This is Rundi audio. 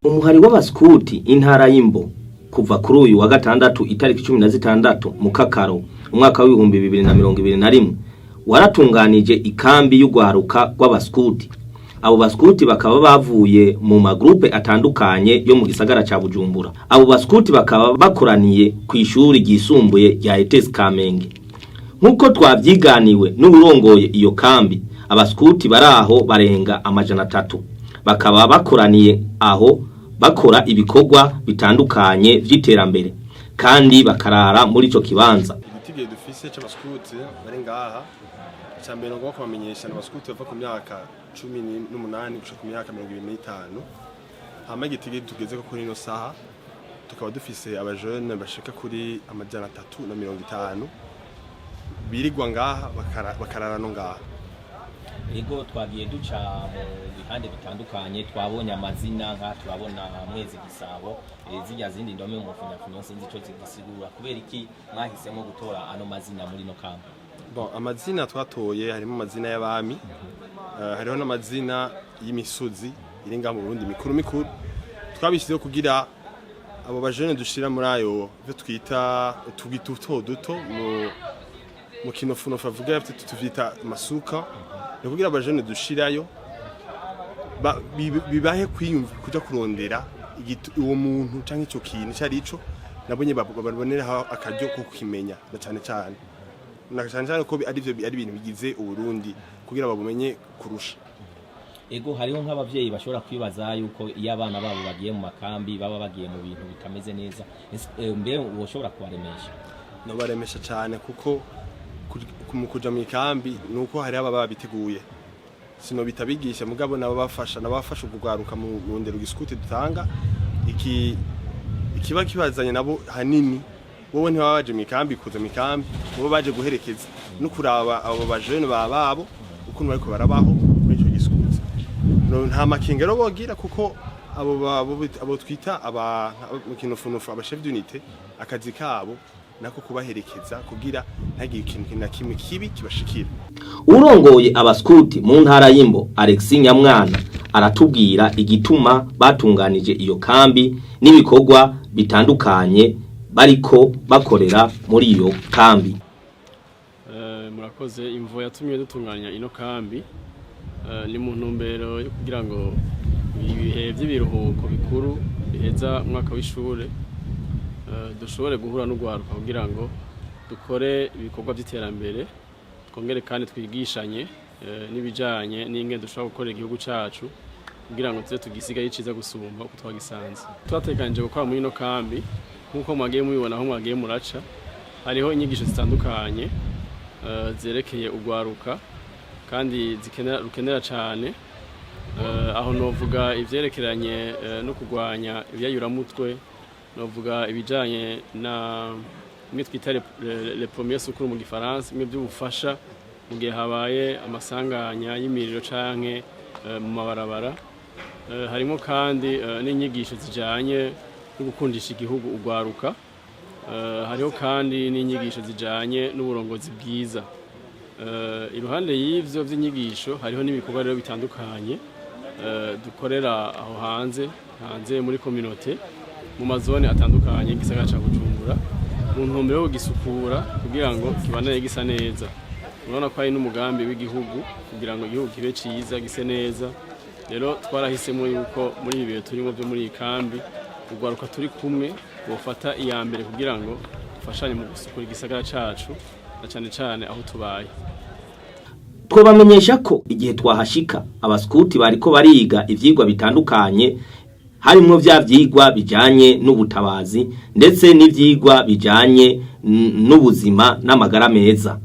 Umuhari w'abaskuti intara y'Imbo kuva kuri uyu wa gatandatu itariki 16 mu Kakaro umwaka w'2021 waratunganije ikambi y'ugwaruka rw'abaskuti. Abo baskuti bakaba bavuye mu magrupe atandukanye yo mu gisagara ca Bujumbura. Abo baskuti bakaba bakoraniye ku ishuri ryisumbuye rya ETS Kamenge. Nk'uko twavyiganiwe n'uwurongoye iyo kambi, abaskuti baraho barenga 300, bakaba bakoraniye aho bakora ibikorwa bitandukanye vy'iterambere kandi bakarara muri ico kibanza. Igitigiri dufise c'abaskuti bari ngaha, icya mbere ngomba kubamenyesha ni abaskuti bava ku myaka 18 gushika ku myaka 25. Hama igitigiri tugezeko kuri ino saha, tukaba dufise abajene bashika kuri 350 birirwa ngaha, bakarara no ngaha. Ego, twagiye duca mu bihande bitandukanye, twabonye amazina nka turabona Mwezi Gisabo, zirya zindi ndome mu mfunyafunyo sinzi ico zigisigura. Kubera iki mwahisemo gutora ano mazina muri no kambi? Bon, amazina twatoye harimo amazina y'abami, hariho n'amazina y'imisozi iri ngaha mu Burundi mikuru mikuru. Twabishyizeho kugira abo bajene dushira muri ayo byo twita utugwi duto duto mu kinofunofu avuga tuvyita masuka, ni kugira abajene dushirayo bibahe kwiyumva kuja kurondera uwo muntu canke ico kintu ico ari cyo, nabonye baboneraho akaryo ko kukimenya, na cane cane ko ari byo ari ibintu bigize Uburundi, kugira babumenye kurusha. Ego, hariho nk'abavyeyi bashobora kwibaza yuko iyo abana babo bagiye mu makambi baba bagiye mu bintu bitameze neza. Mbe woshobora kubaremesha? Nobaremesha cyane, kuko mu kuja mu ikambi nuko hari aba babiteguye, sino bitabigisha, mugabo nabo bafasha, nabafasha kugwaruka mu ndero giskuti dutanga iki ikiba kibazanye nabo. Hanini wowe ntibaba baje mu ikambi kuza mu ikambi, bo baje guherekeza no kuraba abo bajene babo ukuntu bariko barabaho muri ico giskuti. No, nta makenga rero bogira, kuko abo twita aba mu kinofunofu aba chef d'unité, akazi kabo nako kubaherekeza kugira ntagire ikintu na kimwe kibi kibashikira. Urongoye abaskuti mu ntara y'Imbo, Alexis Nyamwana, aratubwira igituma batunganije iyo kambi n'ibikorwa bitandukanye bariko bakorera muri iyo kambi. Murakoze. Imvo yatumye dutunganya ino kambi ni mu ntumbero yo kugira ngo ibihe by'ibiruhuko bikuru biheza umwaka w'ishure, dushobore guhura n'urwaruka kugira ngo dukore ibikorwa by'iterambere, twongere kandi twigishanye n'ibijanye n'ingene dushobora gukorera igihugu cacu kugira ngo tuze tugisigaye ciza gusumba uko twagisanze. Twatekanije gukora muri ino kambi nk'uko mwagiye mubibona aho mwagiye muraca, hariho inyigisho zitandukanye zerekeye urwaruka kandi rukenera cane. Aho novuga ivyerekeranye no kurwanya ibiyayuramutwe, novuga ibijanye na bimwe twita les premiers secours mu gifaransa, bimwe by'ubufasha mu gihe habaye amasanganya y'imiriro canke mu mabarabara. Harimo kandi n'inyigisho zijanye no gukundisha igihugu urwaruka. Hariho kandi n'inyigisho zijanye n'uburongozi bwiza. Iruhande y'ivyo vy'inyigisho hariho n'ibikorwa rero bitandukanye dukorera aho hanze muri communauté, mu mazone atandukanye y'igisagara ca Bujumbura, mu ntumbero yo kugisukura kugira ngo kibandanye gisa neza. Urabona ko hari n'umugambi w'igihugu kugira ngo igihugu kibe ciza, gise neza. Rero twarahisemo yuko muri ibi bihe turimo byo muri iyi kambi, urwaruka turi kumwe bofata iya mbere kugira ngo dufashanye mu gusukura igisagara cacu, na cane cane aho tubaye. Twabamenyesha ko igihe twahashika abaskuti bariko bariga ivyigwa bitandukanye, harimwo vya vyigwa bijanye n'ubutabazi ndetse n'ivyigwa bijanye n'ubuzima n'amagara meza.